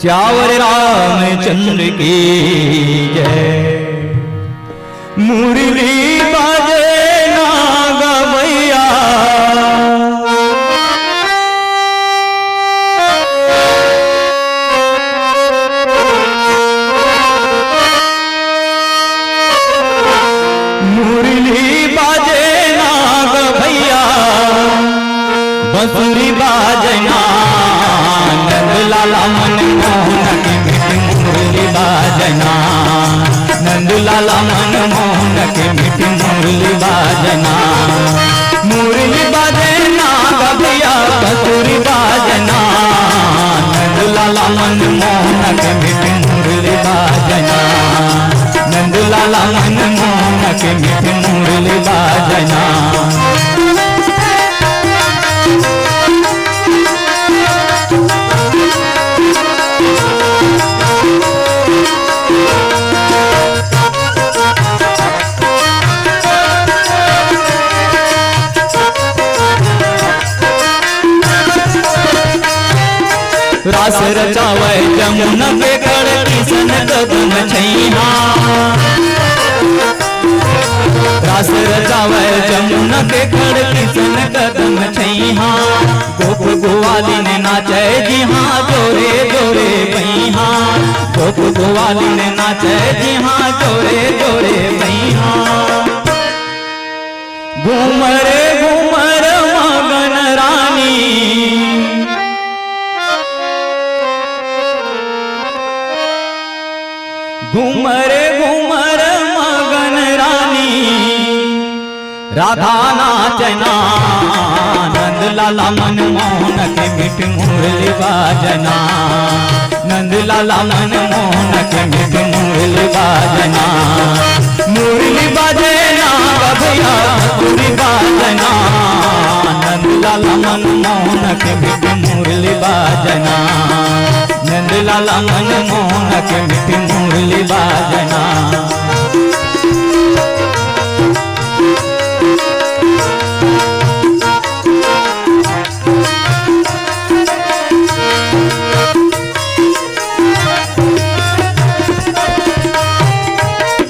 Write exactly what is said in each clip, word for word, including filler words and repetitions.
सियावर रामचंद्र की जय। मुरली बाजे ना गवैया, मुरली बाजे ना गवैया, बंसुरी बाजे ना। नंदलाला मनमोहन के मीठी मुरली बाजे ना, नंदलाला मनमोहन के मीठी मुरली बाजे ना। मुरली बाजे ना गवैया, बंसुरी बाजे ना। नंदलाला मनमोहन के मीठी मुरली बाजे ना, नंदलाला मनमोहन के मीठी मुरली बाजे ना। रास रचावै जमुना के कड़, किसन कदम छैहा। रास रचावै जमुना के कड़, किसन कदम छैहा। गोप गोवालिन नाचै जिहां, जोरे जोरे बइहा। गोप गोवालिन नाचै जिहां, जोरे जोरे बइहा। घूमर घूमर मगन रानी, घूमर घूमर मगन रानी। राधा नाचे ना, नंदलाला मनमोहन के मीठी मुरली बाजे ना। नंदलाला मनमोहन के मीठी मुरली बाजे ना। मुरली बाजे ना गवैया, बंसुरी बाजे ना। नंदलाला मनमोहन के मीठी मुरली बाजे ना। नंदलाला मनमोहन के मीठी मुरली बाजे ना।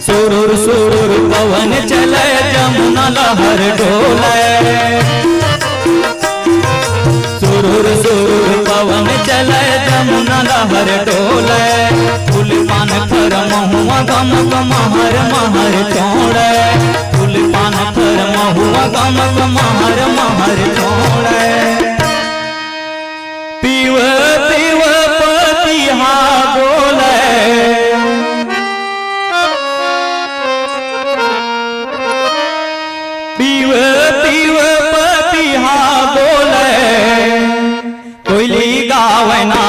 सुरुर सुरुर पवन चलै, जमुना लहर डोलै। सुरुर सुरुर पवन चलै, जमुना लहर डोलै। फूल पान फर महुआ गम गम हर महर चोंड़ै। फूल पान फर महुआ गम गम हर महर चोंड़ै। पीव पीव पपिहा बोलै। पीव पीव पपिहा बोलै। कोइली गावै ना,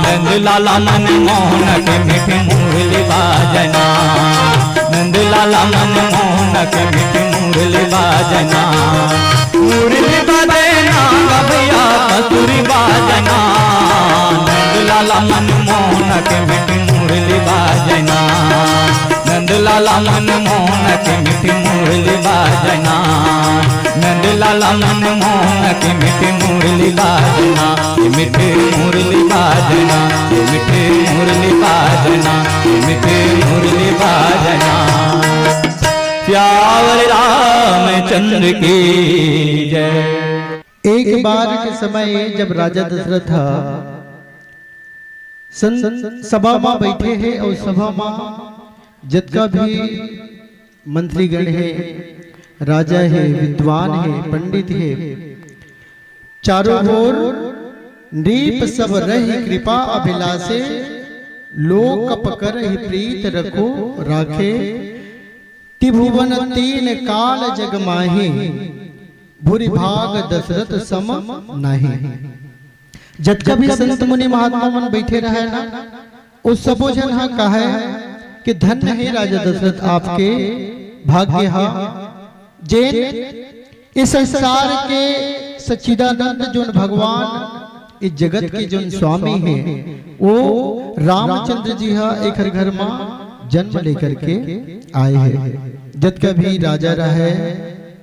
नंदलाला मनमोहन के मीठी मुरली बाजे ना। नंदलाला मनमोहन के मीठी मुरली बाजे ना। मुरली बाजे ना गवैया, बंसुरी बाजे ना। नंदलाला मनमोहन के मीठी मुरली बाजे ना। नंदलाला मनमोहन के मीठी मुरली बाजे ना। नंदलाला मनमोहन के मीठी मुरली बाजे ना। ये मीठी मुरली बाजे ना, ये मीठी मुरली बाजे ना, ये मीठी मुरली बाजे ना। सियावर रामचंद्र की जय। एक बार के समय जब राजा दशरथ ह सं-, सभा म बइठे हे अउ सभा म जतका भी मंत्रीगण हे, राजा हे, विद्वान हे, पंडित हे, चारों ओर नृप सब रहि कृपा अभिलाषे, लोक पकरहि प्रीत रखो राखे। त्रिभुवन तीन काल जग माही, भूरि भाग दशरथ सम नाहीं। जतका भी संत मुनि महात्मा मन बइठे रहय ना, ओ सबो झन ह कहय कि धन्य हे राजा दशरथ, आपके भाग्य ह, जेन ए संसार के सच्चिदानंद जोन भगवान, ए जगत के जोन स्वामी हे, ओ रामचंद्र जी ह एखर घर म जन्म लेकर के आए हे। जतका भी राजा रहय,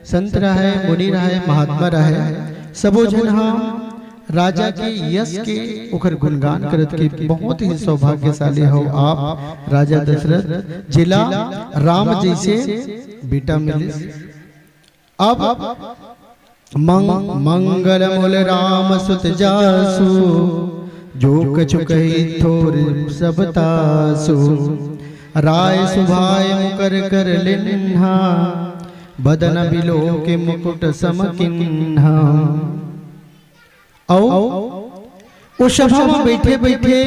संत रहय, मुनि रहय, महात्मा रहय, सबो झन ह राजा के यश के, ओकर गुणगान करत कि बहुत ही सौभाग्यशाली हो आप राजा दशरथ, जेला राम जैसे बेटा मिलिस। अब मंग-, मंगल मूल राम सुत जासु, जो कछु कही थोर सब तासु। राय सुभाय मुकर कर लिन्हा, बदन बिलो के मुकुट समकिन्हा। अउ ओ सभा म बइठे-बइठे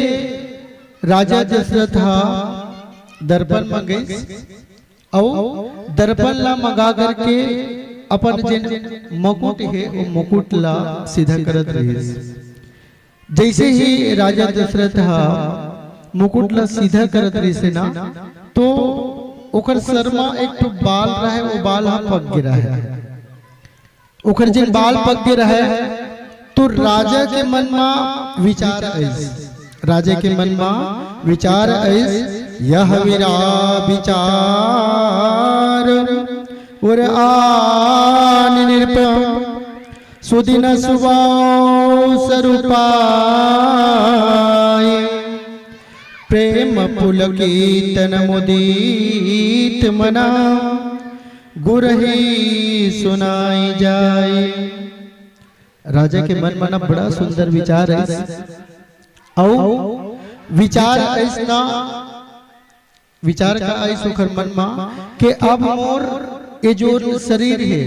राजा दशरथ ह दर्पण म गइस, अउ दर्पण ला मंगा करके अपन जेन मुकुट हे, ओ मुकुट ला सीधा करत रहिस। जैसे ही राजा दशरथ ह मुकुट ला सीधा करत रहिस हे ना, तो ओकर सर म एक ठो बाल रहे, वो बाल ह पक गे रहे। ओकर जेन बाल पक गे रहे, तो राजा के मन म विचार आइस, राजा के मन म विचार आइस, यह विरा विचार उर आन नृप सुदिन सुबाव सरुपाय। प्रेम पुलकित न मुदित मना गुरही सुनाई जाय। राजा के मन म बड़ा सुंदर विचार आइस। अउ विचार आइस ना, विचार का आइस ओखर मन म के अब मोर ये जो शरीर हे,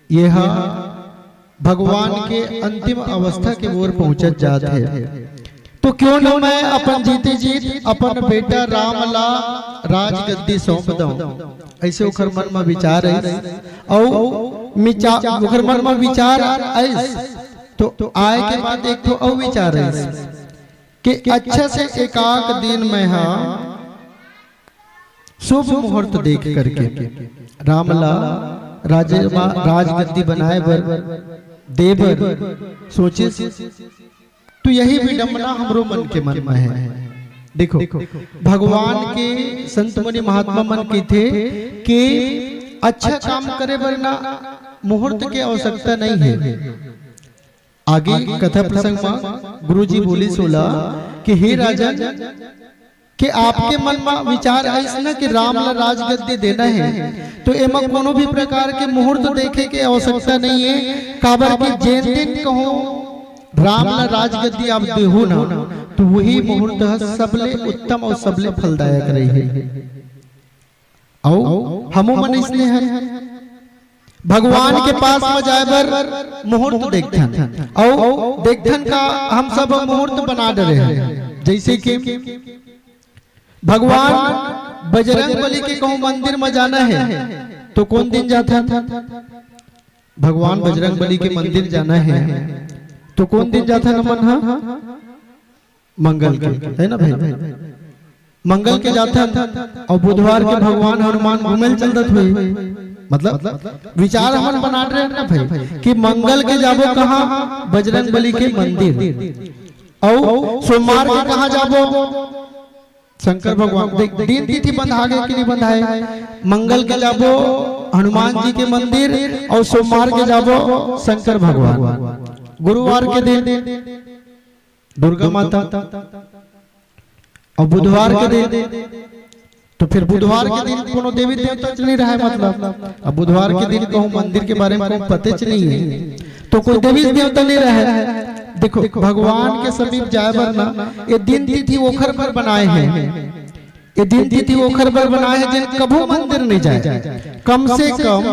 ये ह भगवान के अंतिम अवस्था के ओर पहुंचत जात हे, तो क्यों न मैं अपन जीते जीत अपन बेटा राम ला राजगद्दी सौंप दऊं। ऐसे ओखर मन म विचार आइस। अउ मिचा-, ओखर मन म विचार आइस, तो आय के बाद एक ठो अउ विचार आइस कि अच्छा से एकाक दिन मैं ह शुभ मुहूर्त देख करके राम ला राज-, राजगद्दी बनाए बर, दे बर सोचिस। तो यही विडंबना हमरो मन के मन में है। देखो, भगवान के संत मुनि महात्मा मन कहिथे कि अच्छा काम करे बर ना मुहूर्त के आवश्यकता नहीं है। आगे कथा प्रसंग में गुरुजी बोलिस ओला कि हे राजन, कि आपके मन में विचार आइस ना कि राम ला राजगद्दी देना है, तो एमा कोनो भी प्रकार के मुहूर्त देखे के आवश्यकता नहीं है। काबर कि जेन दिन कहूँ राम ला राजगद्दी आप देहू ना, तो वही मुहूर्त ह सबले उत्तम और सबले फलदायक रही है। अउ हमू मन इसने हन, भगवान के पास म जाए बर मुहूर्त देखथन, अउ देखथन का हम सब मुहूर्त बना डरे हन। जैसे कि भगवान बजरंग बली के कहूँ मंदिर म जाना है, तो कौन दिन जाथन? भगवान बजरंग बली के मंदिर जाना है, तो कौन दिन जाथन हमन ह? मंगल के, है ना भाई? मंगल के जाथन अउ बुधवार के भगवान हनुमान घूमे ल चल दत होही। मतलब विचार हमन बना रहे हैं ना भाई कि मंगल के जाबो कहाँ? बजरंग बली के मंदिर। अउ सोमवार के कहाँ जाबो? शंकर भगवान। देख, दिन तिथि बंधा गे कि नहीं बंधाए? मंगल के जाबो हनुमान जी के मंदिर अउ सोमवार के जाबो शंकर भगवान। गुरुवार के दिन दुर्गा माता। अउ बुधवार के दिन, तो फिर बुधवार के दिन कोनो देवी देवता च नहीं रहे, मतलब अब बुधवार के दिन कहूँ मंदिर के बारे में कहूँ पते च नहीं है, तो कोई देवी देवता नहीं रहे। देखो, भगवान के समीप जाए बर ना, ये दिन तिथि ओखर बर बनाए हैं, ये दिन तिथि ओखर बर बनाए हैं जेन कभू मंदिर नहीं जाए। कम से कम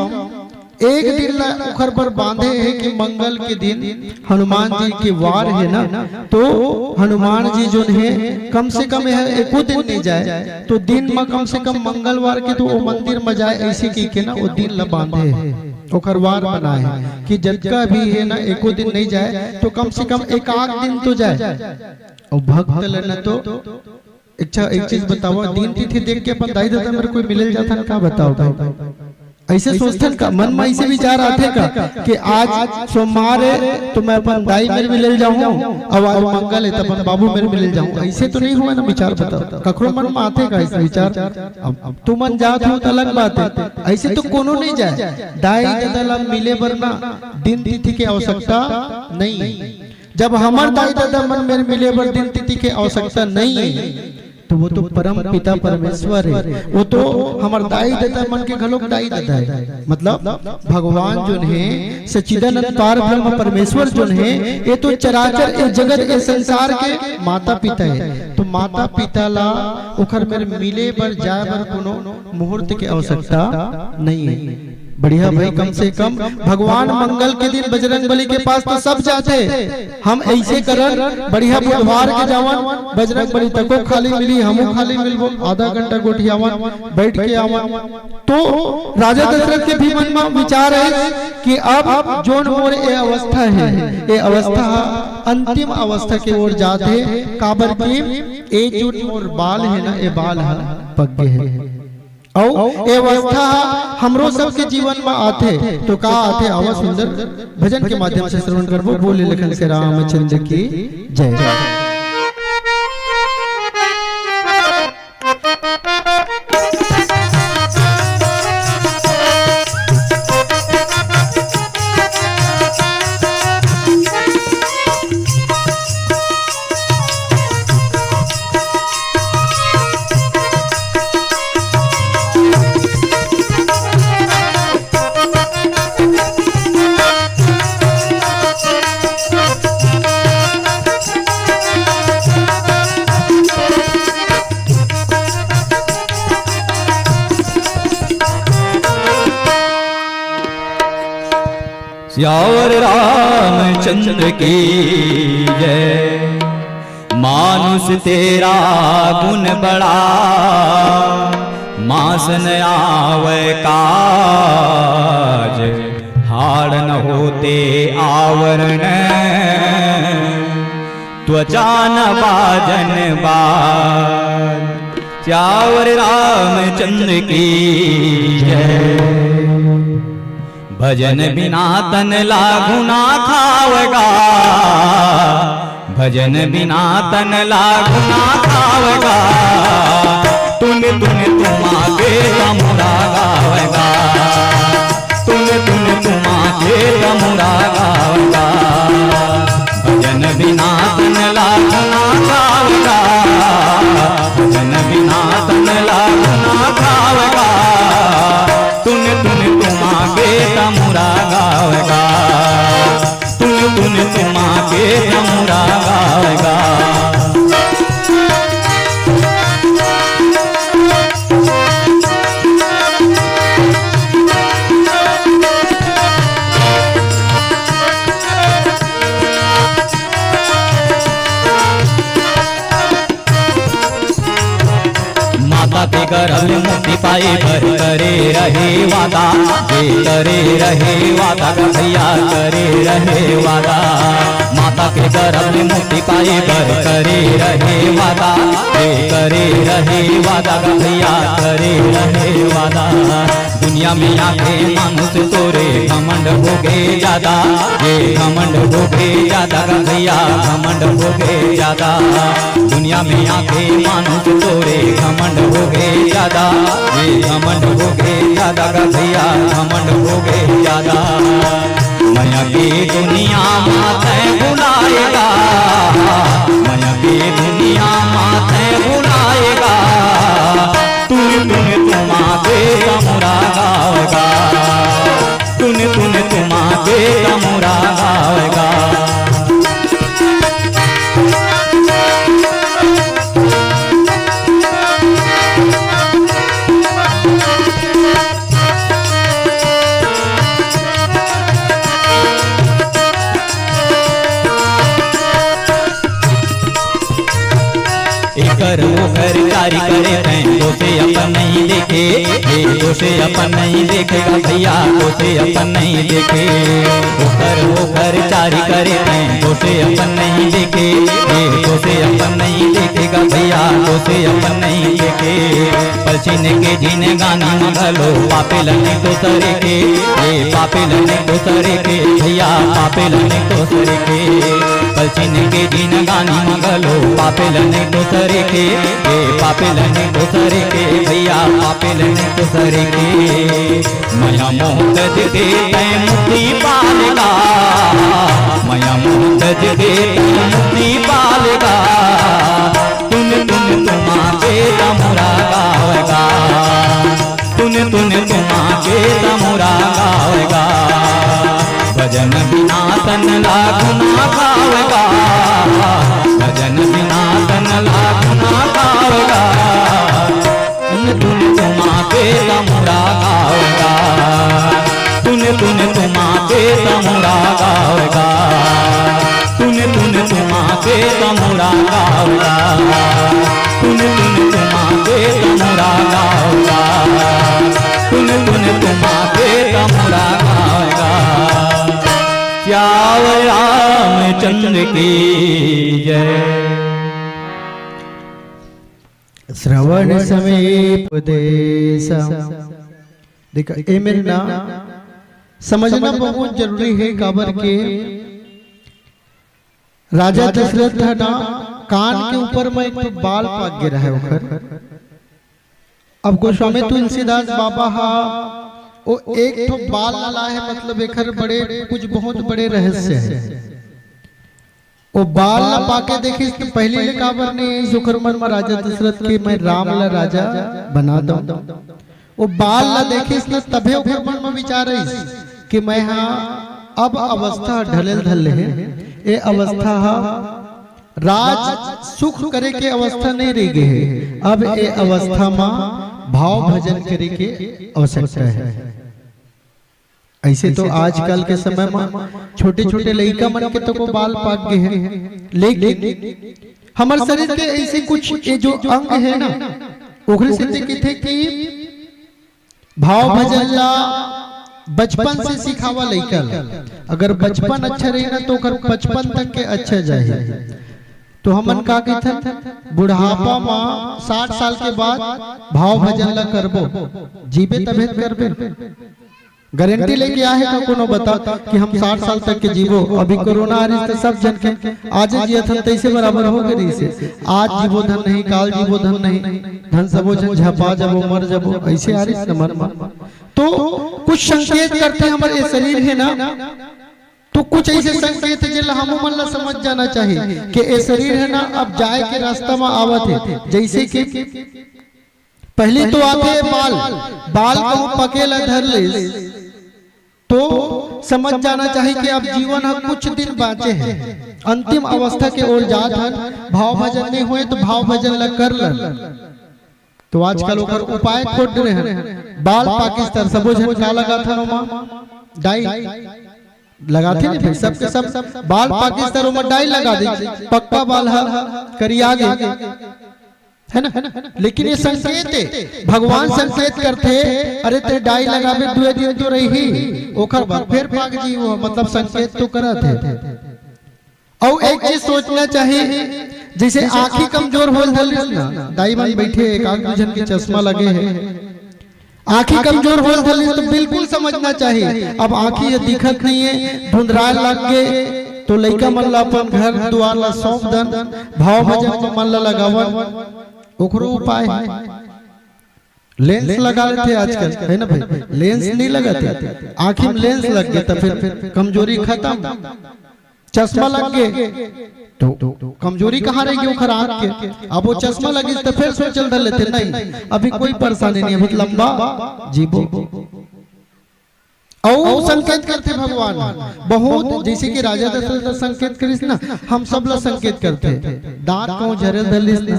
एक दिन ला ओखर बर बांधे हे कि मंगल के दिन हनुमान जी के वार हे ना, तो हनुमान जी जोन हे, कम से कम यह एको दिन नहीं जाए, तो दिन म कम से कम मंगलवार के तो वो मंदिर म जाए, ऐसे कह के ना वो दिन ला बांधे हे, ओखर वार बनाए हे कि जतका भी हे ना, एको दिन नहीं जाए तो कम से कम एक आध दिन तो जाए। और भक्त ल ना तो अच्छा, एक चीज बताओ, दिन तिथि देख के अपन दाई ददा मेर कोई मिले ल जाथन का, बताओ भाई? ऐसे सोचथन का? मन में ऐसे विचार आथे का कि आज सोमवार है तो मैं अपन दाई मेर मिले ल जाऊं, अउ आज मंगल है तो अपन बाबू मेर मिले ल जाऊं? ऐसे तो नहीं हुआ ना विचार, बताओ, कखरो मन में आथे का ऐसे विचार? अब, अब तुमन जात हो तो अलग बात है, ऐसे तो कोनो नहीं जाए। दाई ददा ला मिले बर ना दिन तिथि के आवश्यकता नहीं है। जब हमर दाई ददा मन मेर मिले बर दिन तिथि के आवश्यकता नहीं है, तो वो तो परम पिता परमेश्वर है, वो तो हमर दाई ददा मन के घलोक दाई ददा है। मतलब भगवान जोन है, सच्चिदानंद पार ब्रह्म परमेश्वर जोन है, ये तो चराचर, ये जगत, ये संसार के माता पिता है। तो माता पिता ला ओखर मेर मिले बर, जाए बर कोनो मुहूर्त के आवश्यकता नहीं है। बढ़िया भाई, कम से कम भगवान मंगल के दिन बजरंग बली के पास तो सब जाथे। हम ऐसे करन, बढ़िया बुधवार के जावन, बजरंग बली तको खाली मिली, हमू खाली मिलबो, आधा घंटा गोठियावन, बैठ के आवन। तो राजा दशरथ के भी मन में विचार है कि अब जोन मोर ए अवस्था है, ए अवस्था अंतिम अवस्था के ओर जात है, काबर कि ए जोन मोर बाल है ना, ए बाल ह पक गे है। अउ ए अवस्था हमरो सबके जीवन में आथे, तो का आथे? आवा सुंदर भजन के माध्यम से श्रवण करबो। बोले लखन से रामचंद्र की जय। सियावर रामचंद्र की जय। मानुष तेरा गुण बड़ा, मास न आवे काज, हाड़ न होते आवरण, त्वचा न बाजन बाज। सियावर रामचंद्र की जय। भजन बिना तन लागू ना खावगा, भजन बिना तन लागू ना खावगा। तुन तुन तुमा के तमुरा गावगा, तुन तुन तुमा के तमुरा गावगा। भजन बिना तन लागू ना खावगा, भजन बिना तन लागू ना खावगा। तुन तुन तुमा के तमुरा गावगा, तुन तुन तुमा के तमुरा गावगा। माता के गरभ ले मुक्ति पाए बर करे रहे वादा, ये करे रहे वादा ग भैया, करे रहे वादा। माता के गरभ ले मुक्ति पाए बर करे रहे वादा, ये करे रहे वादा ग भैया, करे रहे वादा। दुनिया में आके मानुष तोरे घमंड होगे ज्यादा, ये घमंड होगे ज्यादा ग भैया, घमंड होगे ज्यादा। दुनिया में आके मानुष तोरे घमंड होगे ज्यादा, ये घमंड होगे ज्यादा ग भैया, घमंड होगे ज्यादा। मया के दुनिया माते भुलाएगा, मया के दुनिया माते भुलाएगा। तुन तुन तुमा के तमुरा गावगा, तुन तुन तुमा के तमुरा गावगा। एकर ओकर चारी करे तैं, दोषे अपन नहीं देखे, ये दोषे अपन नहीं देखेगा भैया, दोषे अपन नहीं देखे। ओकर ओकर चारी करे तैं, दोषे अपन नहीं देखे, ये दोषे अपन नहीं देखेगा भैया, दोषे अपन नहीं देखे। पलछिन के जिनगानी म घलो पापे ल नहीं दोसरे के, ये पापे ल नहीं दोसरे के भैया, पापे ल नहीं दोसरे के। पलछिन के जिनगानी म घलो पापे ल नहीं दोसरे के, ये पापे ल नहीं दोसरे के भैया, पापे ल नहीं दोसरे के। मया मोह तज दे तैं मुक्ति पालगा, माया मोह तज के तन मुक्ति पावेगा। तुन तुन तुमा के तमुरा गावेगा। तुन तुन तुमा के तमुरा गावेगा। भजन बिना तन लागू ना पावेगा। भजन बिना तन लागू ना पावेगा। तुन तुन तुमा के तमुरा गावेगा। तुन तुन तुमा के तमुरा गावेगा। तुन तुन तुमा के तमुरा गावेगा। तुन तुन तुमा के तमुरा गावेगा। तुन तुन तुमा के तमुरा गावेगा। श्याम रामचंद्र की जय। श्रवण समीप देशम। देख, एमेर ना समझना बहुत जरूरी हे, काबर के राजा दशरथ ह ना, कान के ऊपर म एक ठो बाल पाक गे रहय ओखर। अब गोस्वामी तुलसीदास बाबा हा ओ एक ठो बाल ला लाए हे, मतलब एखर बड़े, कुछ बहुत बड़े रहस्य हे। ओ बाल ला पाके देखिस त पहिली ले काबर नइ आइस ओखर मन म राजा दशरथ के मैं राम ला राजा बना दंव। ओ बाल ला देखिस न तभे ओखर मन म विचार आइस कि मैं हा अब अवस्था ढले ल धर ले हे, ए अवस्था हा राज सुख करे के अवस्था नइ रहि गे हे, अब ए अवस्था म भाव भजन करे के आवश्यकता हे। अइसे तो आजकल के समय म छोटे-छोटे लइका मन के तको बाल पाक गे हे, लेकिन हमर शरीर के अइसे कुछ ये जो अंग हे ना, ओखरे सेती कहिथे कि भाव भजन ला बचपन से सिखावा लइका ला। अगर बचपन अच्छा रही ना, तो ओकर पचपन तक के अच्छा जाही। तो हमन का कहिथन, बुढ़ापा म साठ साल के बाद भाव भजन ला करबो, जीबे तभे त करबे। गारंटी लेके आहे का कोनो बता कि हम साठ साल तक के जीबो? अभी कोरोना आ रहिस त सब झन के आज जियत हन तइसे बराबर हो गे रहिस हे। आज जीबो धन नहीं, काल जीबो धन नहीं, धन सबो झन झपा जबो, मर जबो, अइसे आ रहिस न मन म। तो कुछ संकेत करथे हमर ए शरीर हे ना, तो कुछ अइसे संकेत हे जेला हमू मन ला समझ जाना चाही कि ए शरीर हे ना अब जाए के रास्ता म आवत हे। जइसे कि पहिली तो आथे बाल, बाल कहूँ पके ला धर लिस, तो समझ जाना चाही कि अब जीवन ह कुछ दिन बाँचे हे, अंतिम अवस्था के ओर जात हन। भाव भजन नइ होय तो भाव भजन ला कर लन। तो आजकल ओकर उपाय खोज डरे हन। बाल पाकिस त सबो झन का लगाथन ओमा? डाई लगाथे नहीं भाई, सबके सब बाल पाकिस त ओमा डाई लगा दे, पक्का बाल ह करिया गे। है ना? लेकिन ये संकेत हे, भगवान संकेत करथे, "अरे तें डाई लगाबे, दुए दिन तो रही, ओखर बाद फेर पाक जी वो," मतलब संकेत तो करत हे। अउ एक चीज सोचना चाही, जइसे आँखी कमजोर होल धर लिस ना, दाई मन बइठे, एक आध दू झन के चश्मा लगे हे, आँखी कमजोर होल धर लिस तो बिल्कुल समझना चाही, अब आँखी ये दिखत नइ हे, धुंधराए लग गे, तो लइका मन ला अपन घर दुआर ला सौंप दन, भाव भजन म मन ला लगावन, ओखरो उपाय हे। लेंस लगा लेथे आजकल, है ना भाई? लेंस नइ लगाथे, आँखी म लेंस लग गे त फेर कमजोरी खतम। चश्मा लग गे तो कमजोरी कहाँ रहि गे ओखर आँख के? अब वो चश्मा लगिस त फेर सोचे ल धर लेथे, नहीं, अभी कोई परेशानी नहीं, अभी लंबा जीबो। अउ संकेत करथे भगवान बहुत, जइसे कि राजा दशरथ ला संकेत करिस ना, हम सब ला संकेत करथे। दाँत कहूँ झरे ल धर लिस ना,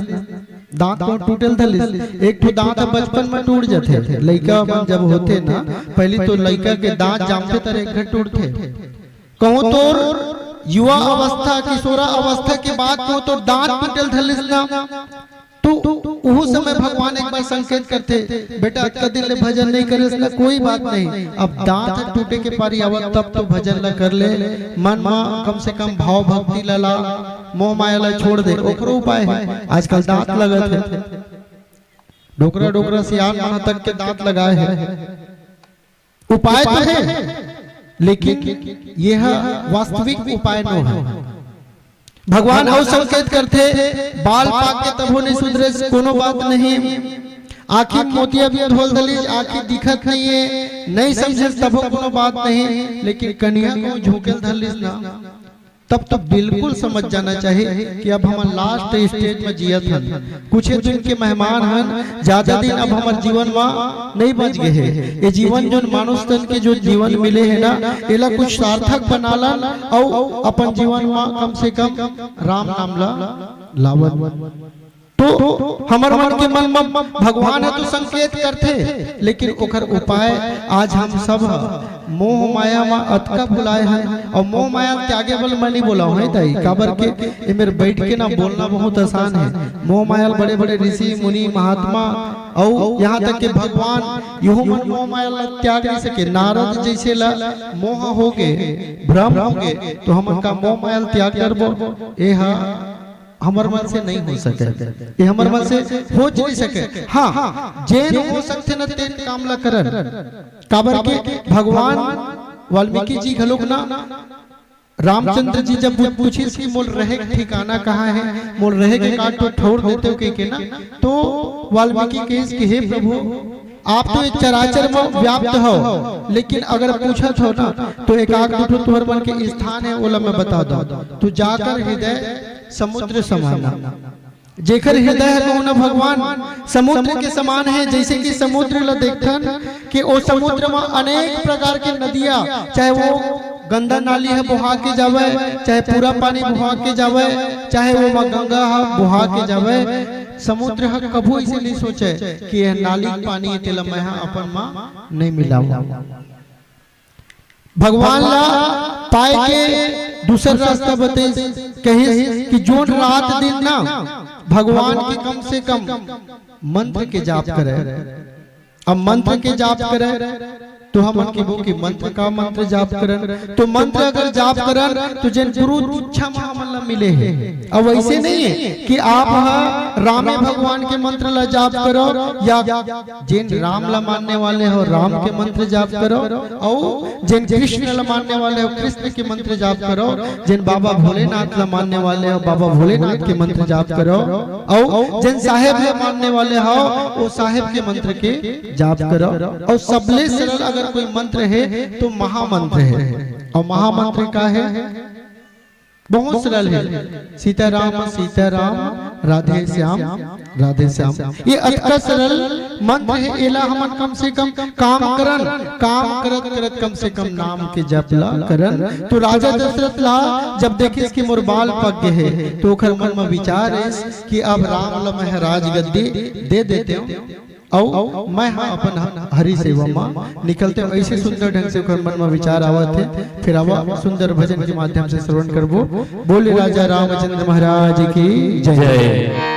दाँत कहूँ टूटे ल धर लिस, एक ठो दाँत ह बचपन म टूट जथे, लइका मन जब होथे ना, पहिली तो लइका के दाँत जामथे त एक घर टूटथे। कहूँ तोर युवा अवस्था, किशोरा अवस्था के बाद कहूँ तोर दाँत टूटे ल धर लिस ना, तो उहू समय भगवान एक बार संकेत करथे, "बेटा, अतका दिन ले भजन नइ करेस ना, कोई बात नहीं, अब दाँत ह टूटे के पारी आवत, तब तो भजन ला कर ले, मन म कम से कम भाव भक्ति ला ला, मोह माया ला छोड़ दे।" ओखरो उपाय हे, आजकल दाँत लगत हे, डोकरा डोकरा सियान मन तक के दाँत लगाए हे। उपाय तो हे, लेकिन ये ह वास्तविक उपाय नो हे। भगवान अउ संकेत करथे, बाल पाक के तभो नइ सुधरेस, कोनो बात नहीं। आँखी मोतिया भी धोल धलिस, आँखी दिखत नहीं हे, नइ समझेस, तभो कोनो बात नहीं, लेकिन कनिहा कहूँ झोंके ल धर लिस ना, तब तो बिल्कुल समझ जाना चाहिए कि अब हमन लास्ट स्टेज में जियत हन, कुछ दिन के मेहमान हन, ज्यादा दिन अब हमर जीवन में नहीं बच गए हे। ये जीवन, जो मानुष तन के जो जीवन मिले हे ना, एला कुछ सार्थक बनालन, अउ अपन जीवन में कम से कम राम नाम ला लावन। तो हमर मन के मन म भगवान ह तो संकेत करथे, लेकिन ओकर उपाय आज हम सब ह मोह माया म अतका भुलाए हन, अउ मोह माया त्यागे बर मैं नहीं बोला हूँ दाई, काबर के एमेर बैठ के ना बोलना बहुत आसान है। मोह माया ल बड़े बड़े ऋषि मुनि महात्मा अउ यहाँ तक के भगवान, यहू मन मोह माया ल त्याग नहीं सके। नारद जैसे ला मोह हो गे, भ्रम हो गे, तो हमन का मोह माया ल त्याग करबो? ए हा हमर मन से नहीं हो सके, ये हमर मन से हो नहीं सके। हाँ, जेन हो सकथे ना, तेन काम ला करन। काबर के भगवान वाल्मीकि जी घलोक ना, रामचंद्र जी जब पू-, पूछिस कि मोर रहे के ठिकाना कहाँ है, मोर रहे के काट तो ठौर देते हो के, के ना, तो वाल्मीकि कहिस कि हे प्रभु, आप तो ये चराचर में व्याप्त हो, लेकिन अगर पूछत हो ना, तो एक आध दू ठो तुहर मन के स्थान है, ओला मैं बता दो। तो जाकर हृदय समुद्र समाना। जेकर हृदय है, कहूँ ना भगवान, समुद्र के समान है। जैसे कि समुद्र ला देखथन कि ओ समुद्र में अनेक प्रकार के नदिया, चाहे वो गंदा नाली है बोहा के जावे, चाहे पूरा पानी बोहा के जावे, चाहे वो माँ गंगा है बोहा के जावे, समुद्र ह कभू ऐसे नहीं सोचे कि यह नाली के पानी है, तेला मैं ह अपन माँ नहीं मिलाऊं। भगवान ला पाए के दूसर रास्ता बतेस, कहिस कि जोन रात दिन ना भगवान के कम से कम मंत्र के जाप करे। अब मंत्र के जाप करे तो हमन कहिबो कि मंत्र का मंत्र जाप करन, तो मंत्र अगर जाप करन तो जेन गुरु दीक्षा म हमन ला मिले हे। अब ऐसे नहीं है कि आप ह रामे भगवान के मंत्र ला जाप करो या जेन राम ला मानने वाले हो, राम के मंत्र जाप करो, अउ जेन कृष्ण ला मानने वाले हो, कृष्ण के मंत्र जाप करो, जेन बाबा भोलेनाथ ला मानने वाले हो, बाबा भोलेनाथ के मंत्र जाप करो, अउ जेन साहेब ला मानने वाले हो, वो साहेब के मंत्र के जाप करो। अउ सबले सरल अगर कोई मंत्र है, तो महामंत्र है। अउ महामंत्र का है? बहुत सरल है, सीताराम सीताराम, राधे श्याम राधे श्याम। ये अतका सरल मंत्र है, एला हमन कम से कम काम करन, काम करत करत कम से कम नाम के जप ला करन। तो राजा दशरथ ला जब देखिस कि मोर बाल पक गए हे, तो ओकर मन में विचार आइस कि अब राम ला मैं राजगद्दी दे देते हूँ। अउ मैं ह अपन ह-, हरि सेवा म निकलते हूँ। ऐसे सुंदर ढंग से ओकर मन म विचार आवत हे। फिर आवा सुंदर भजन के माध्यम से श्रवण करबो। बोले राजा रामचंद्र महाराज की जय। जय।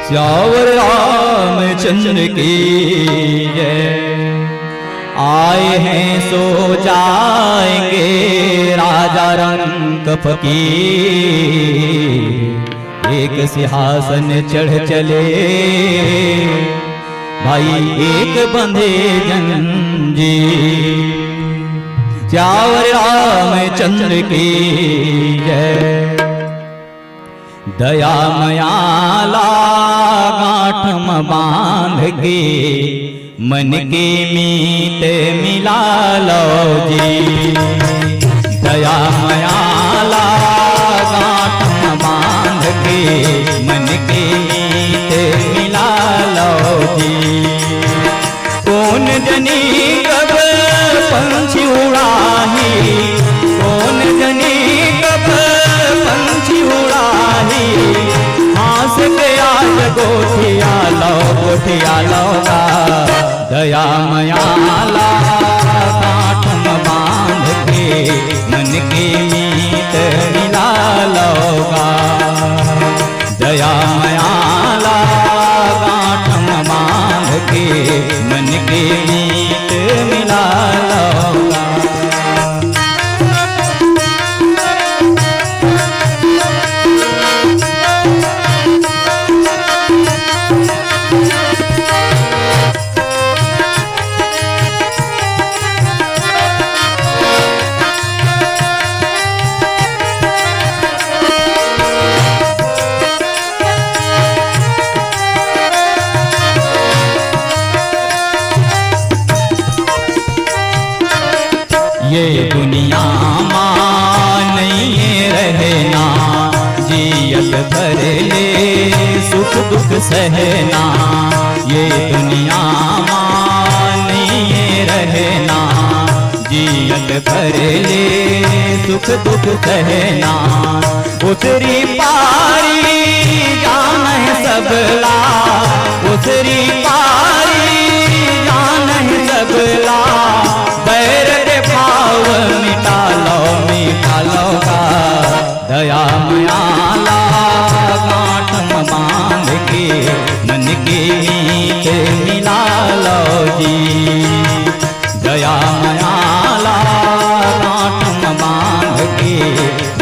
सियावर रामचंद्र की जय। आए हैं सो जाएंगे राजा रंक फकीर, एक सिंहासन चढ़ चले भाई एक बंधे जंजीर। सियावर रामचंद्र की जय। दया मया ला गांठ म बांध के मन के मीत मिला लो जी। दया मया ला गोठिया लव गा, दया मया ला गांठ म बांध के, मन के मीत मिला लव गा। दया मया ला गांठ म बांध के, मन के मीत मिला लव गा। ये दुनिया मा नइये रहना, जियत भर ले सुख दुख सहना। ये दुनिया मा नइये रहना, जियत भर ले सुख दुख सहना। ओसरी पारी जानय सबला, ओसरी पारी जानय सबला, बैर के भाव मिटा लव, मिटा लव गा। दया मया ला गांठ म बांध के, मन के मीत मिला लव जी। दया मया ला गांठ म बांध के,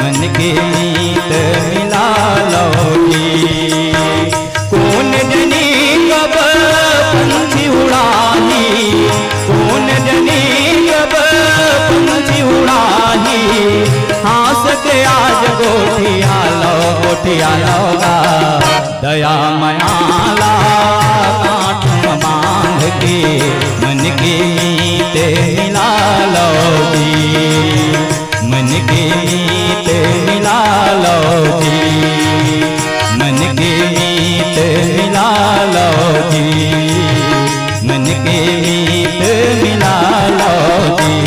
मन के मीत मिला लव जी। कोन जनी कब पंछी उड़ाही, कोन जनी कब पंछी उड़ाही, हांस के आज गोठिया लव, गोठिया लव गा। दया मया ला गांठ म बांध के, मन के मीत मिला लव जी। मन के मीत मिला लव जी, मन के मीत मिला लव जी, मन के मीत मिला लव जी।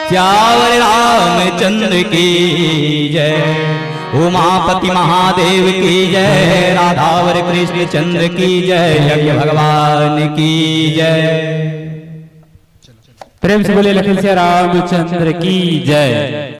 सियावर रामचंद्र की जय, उमापति महादेव की जय, राधावर कृष्ण चंद्र की जय, यज्ञ भगवान की जय। प्रेम से बोले लखन सिया रामचंद्र की जय।